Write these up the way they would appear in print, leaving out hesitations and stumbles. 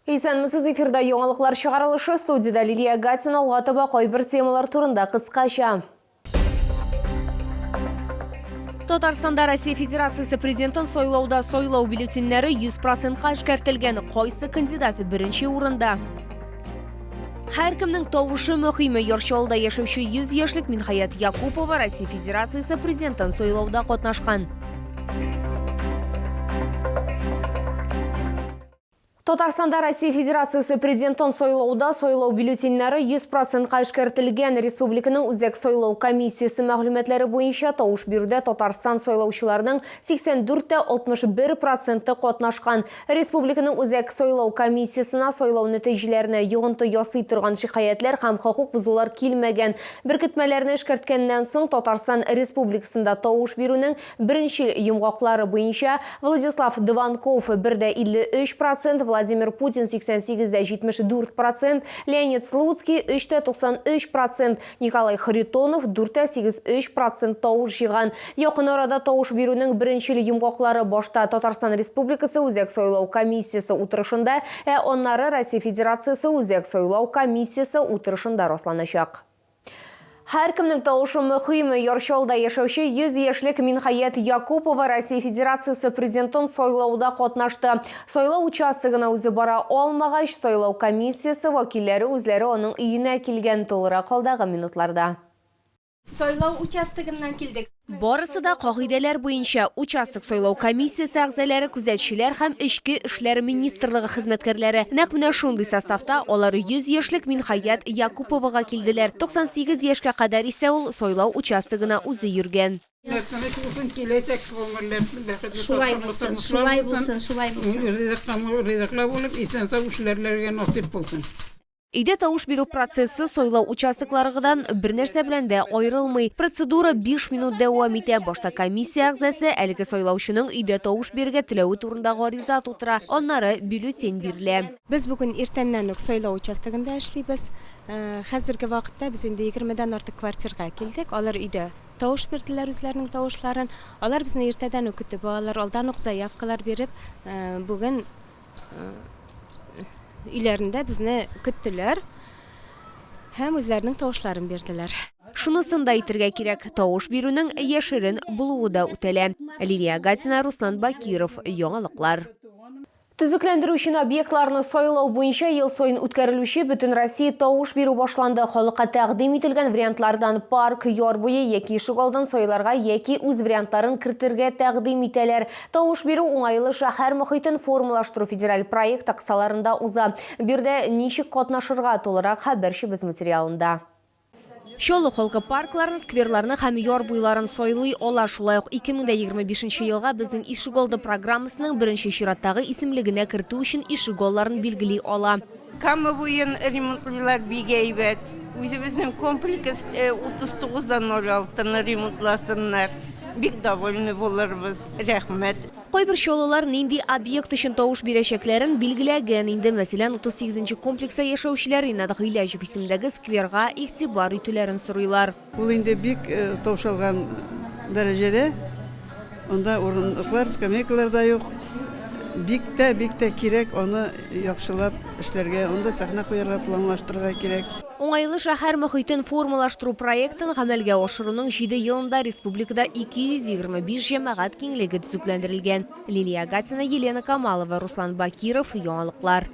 Исәнмесез, эфирда яңалыклар чыгарылышы, студиядә Лилия Гатина. Алга таба кайбер темалар турында кыскача. Татарстанда Россия Федерациясе президентын сайлауда сайлау бюллетеньнәре 100 процентка эшкәртелгән. Кайсы кандидат беренче урында? Һәркемнең тавышы мөһиме. Яр Чаллыда яшәүче 100 яшьлек Минхаят Якупова Россия Федерациясе президентын сайлауда катнашкан. Татарстанда Россия Федерациясе президентын сайлауда сайлау бюллетеньнәре 100 процентка эшкәртелгән. Республиканың Үзәк сайлау комиссиясе мәгълүматлары буенча тавыш бирүдә Татарстан сайлаучыларының 84,61 проценты катнашкан. Республиканың Үзәк сайлау комиссиясенә сайлау нәтиҗәләренә йогынты ясый торган шикаятьләр һәм хокук бозулар килмәгән. Беркетмәләрне эшкәрткәннән соң Татарстан Республикасында тавыш бирүнең Беренчел йомгаклары буенча, Владислав Дыванков, 1,53 процент, Владимир Путин, 88,74 процент, Леонид Слуцкий, 3,93 процент, Николай Харитонов, 4,83 процент тавыш җыйган. Якын арада тавыш бирүнең беренчел йомгаклары башта Татарстан Республикасы Үзәк сайлау комиссиясе утырышында, ә аннары Россия Федерациясе Үзәк сайлау комиссиясе утырышында расланачак. Һәркемнең тавышы мөһим. Яр Чаллыда яшәүче 100 яшьлек Минхаят Якупова Россия Федерациясе Президентын сайлауда катнашты. Сайлау участогына үзе бара алмагач, сайлау комиссиясе вәкилләре үзләре аның өенә килгән. Тулырак алдагы минутларда. Сайлау участогыннан килдек. Барысы да кагыйдәләр буенча, участок сайлау комиссиясе әгъзалары, күзәтчеләр һәм Эчке эшләр министрлыгы хезмәткәрләре. Нәкъ менә шундый составта алар 100 яшьлек Минхаят Якуповага килделәр. 98 яшькә кадәр исә ул сайлау участогына үзе йөргән. Тыныч булсын, киләчәк гомерләр бәхетле, Шулай тату булсын, тормышлар шулай булсын, булсын, шулай булсын. Ризыкка мул ризыклар булып, исән-сау эшләрләргә насыйп булсын. Өйдә тавыш бирү процессы сайлау участокларыгыдан бернәрсә белән дә аерылмый. Процедура биш минут дәвам итә. Башта комиссия әгъзасы әлеге сайлаучының өйдә тавыш бирергә теләве турында гариза тутыра, аннары бюллетень бирелә. Без бүген иртәннән үк сайлау участогында эшлибез. Хәзерге вакытта без инде егермедән артык квартирга килдек. Алар өйдә тавыш бирделәр үзләренең тавышларын. Алар безне иртәдән үк көтеп алалар, алдан ук заявкалар биреп, бүген Өйләрендә безне көттеләр һәм үзләренең тавышларын бирделәр. Шунысын да әйтергә кирәк, тавыш бирүнең яшерен булуы да үтәлә. Лилия Гатина, Руслан Бакиров, Яңалыклар. Төзекләндерү өчен объектларны сайлау буенча ел саен үткәрелүче Бөтенроссия тавыш бирү башланды. Халыкка тәкъдим ителгән вариантлардан парк, яр буе яки ишегалдын сайларга яки үз вариантларын кертергә тәкъдим итәләр. Тавыш бирү Уңайлы шәһәр мохитен формалаштыру федераль проекты кысаларында уза. Биредә ничек катнашырга, тулырак хәбәрчебез материалында. Чаллы халкы паркларны, скверларны һәм яр буйларын сайлый ала. Шулай ук 2025 нче елга Безнең ишегалды программасының беренче чираттагы исемлегенә кертү өчен ишегалларын билгели ала. Кама буен ремонтлыйлар, бик әйбәт. Үзебезнең комплекс 39 да 06 ны ремонтласыннар. Бик довольны булырбыз. Рәхмәт. Кайбер чаллылар нинди объект өчен тавыш бирәчәкләрен билгеләгән инде. Мәсәлән, 38 нче комплекста яшәүчеләр Ринат Гыйләҗев исемендәге скверга игътибар итүләрен сорыйлар. Ул инде бик таушалган дәрәҗәдә. Анда урындыклар, скамейкалар да юк. Бик тә, бик тә кирәк аны яхшылап эшләргә, анда сәхнә куярга планлаштырырга кирәк. Уңайлы шәһәр мохитен формалаштыру проектын гамәлгә ашыруның җиде елында республикада 225 җәмәгать киңлеге төзекләндерелгән. Лилия Гатина, Елена Камалова, Руслан Бакиров, Яңалыклар.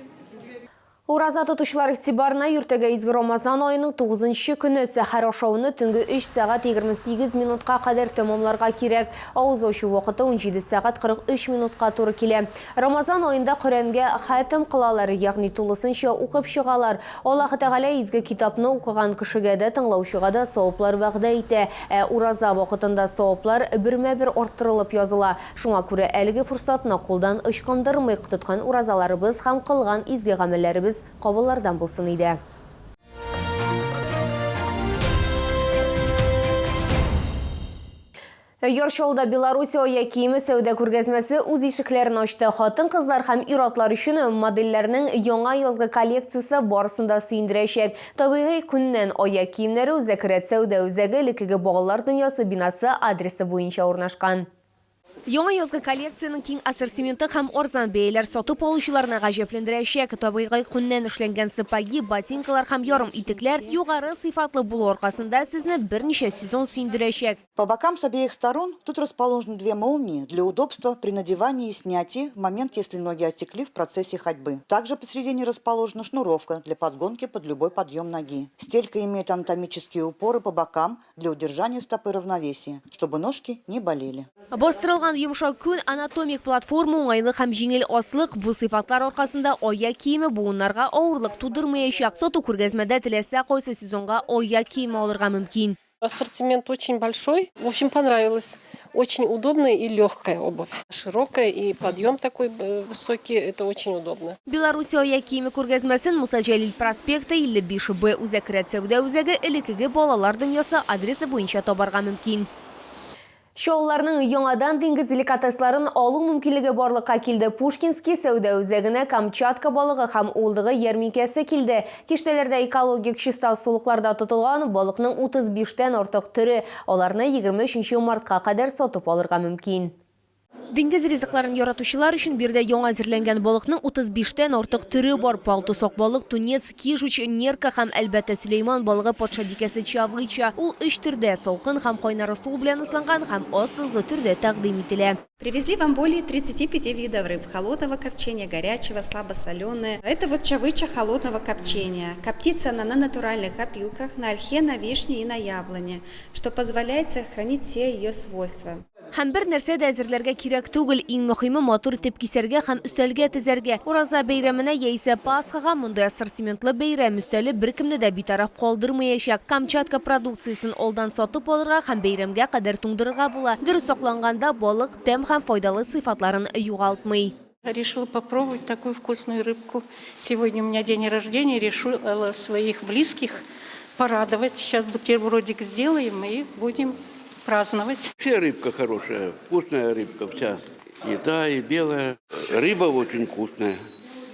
Ураза тотучылар игътибарына иртәгә изге Рамазан аеның тугызынчы көне. Сәхәр ашауны төнге өч сәгать 28 минутка кадәр тәмамларга кирәк. Авыз ачу вакыты 17 сәгать 43 минутка туры килә. Рамазан аенда Коръәнгә хәтем кылалар, ягъни тулысынча укып чыгалар. Аллаһы Тәгалә изге китапны укыган кешегә дә, тыңлаучыга да саваплар вәгъдә итә. Ә ураза вакытында саваплар бермә-бер арттырылып языла. Шуңа күрә әлеге форсатны кулдан ычкындырмыйк, тоткан уразаларыбыз һәм кылган изге гамәлләребез кабуллардан булсын иде. Яр Чаллыда Белоруссия аяк киеме сәүдә күргәзмәсе үз ишекләрен ачты. Хатын-кызлар һәм ир-атлар өчен модельләрнең яңа язгы коллекциясе барысын да сөендерәчәк. Табигый күннән аяк киемнәре Үзәк рәт сәүдә үзәге элеккеге Балалар дөньясы бинасы адресы буенча урнашкан. Яңа язгы коллекциянең киң ассортименты һәм арзан бәяләр сатып алучыларны гаҗәпләндерәчәк. Табигый күннән эшләнгән сапоги, ботинкалар һәм ярым итекләр югары сыйфатлы булу аркасында сезне берничә сезон сөендерәчәк. По бокам с обеих сторон тут расположены две молнии для удобства при надевании и снятии в момент, если ноги оттекли в процессе ходьбы. Также посередине расположена шнуровка для подгонки под любой подъем ноги. Стелька имеет анатомические упоры по бокам для удержания стопы равновесия, чтобы ножки не болели. Бастырылган йомшак күн анатомик платформа уңайлы һәм җиңел аслык. Бу сыйфатлар аркасында аяк киеме буыннарга авырлык тудырмаячак. Сату күргәзмәдә теләсә кайсы сезонга аяк киеме алырга мөмкин. Ассортимент очень большой. В общем, понравилось. Очень удобная и легкая обувь. Широкая и подъем такой высокий. Это очень удобно. Белоруссия аяк киеме күргәзмәсен Муса Җәлил проспекты 55 Б үзәк рәт сәүдә үзәге элеккеге балалар дөньясы адресы буенча табарга мөмкин. Чаллыларның яңадан диңгез деликатесларын алу мөмкинлеге барлыкка килде. Пушкинский сәүдә үзәгенә Камчатка балыгы һәм уылдыгы ярминкәсе килде. Киштәләрдә экологик чиста сулыкларда тотылган балыкның 35 тән артык төре. Аларны 23 нче мартка кадәр сатып алырга мөмкин. Диңгез ризыкларын яратучылар өчен биредә яңа әзерләнгән балыкның 35 тән артык төре бар. Палтус, акбалык, тунец, кижуч, нерка һәм, әлбәттә, Сөләйман балыгы патшабикәсе чавыча. Ул өч төрдә, салкын һәм кайнар ысул белән ысланган һәм аз тозлы төрдә тәкъдим ителә. Привезли вам более 35 видов рыб холодного копчения, горячего, слабосоленые. Это вот чавыча холодного копчения. Коптится она на натуральных опилках, на ольхе, на вишне и на яблоне, что позволяет сохранить все ее свойства. Һәм бер нәрсә дә әзерләргә кирәк түгел, иң мөһиме матур итеп кисәргә һәм өстәлгә тезәргә. Ураза бәйрәменә яисә Пасхага мондый ассортиментлы бәйрәм өстәле беркемне дә битараф калдырмаячак. Камчатка продукциясен алдан сатып алырга һәм бәйрәмгә кадәр туңдырырга була. Дөрес сакланганда балык тәм һәм файдалы сыйфатларын югалтмый. Решила попробовать такую вкусную рыбку. Сегодня у меня день рождения, решила своих близких порадовать. Сейчас бутербродик сделаем и будем праздновать. Вся рыбка хорошая, вкусная рыбка вся. И та, и белая. Рыба очень вкусная.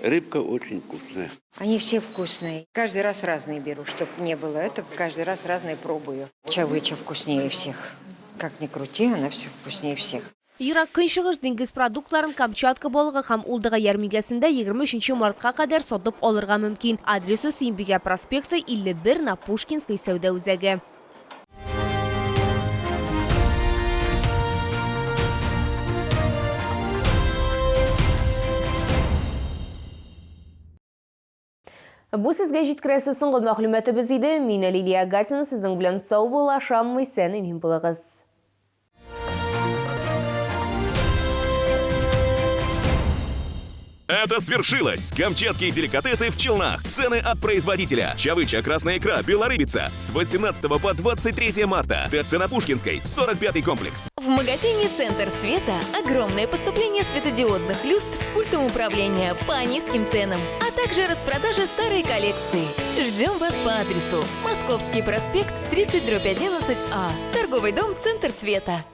Рыбка очень вкусная. Они все вкусные. Каждый раз разные беру, чтоб не было. Это каждый раз разные пробую. Чавыча вкуснее всех. Как ни крути, она все вкуснее всех. Ерак Көнчыгыш диңгез продуктларын Камчатка балыгы һәм уылдыгы ярминкәсендә 23 мартка кадәр сатып алырга мөмкин. Адресы Сөембикә проспекты 51 на Пушкинской сәүдә үзәге. Бу сезгә җиткерәсе соңгы мәгълүматыбыз иде. Мин Лилия Гатина сезнең белән саубуллашам. Исән-имин булыгыз. Это свершилось! Камчатские деликатесы в Челнах. Цены от производителя. Чавыча, красная икра, белорыбица. С 18 по 23 марта. ТЦ на Пушкинской, 45 комплекс. В магазине «Центр света» огромное поступление светодиодных люстр с пультом управления по низким ценам, а также распродажа старой коллекции. Ждем вас по адресу Московский проспект 30 11А, торговый дом «Центр света».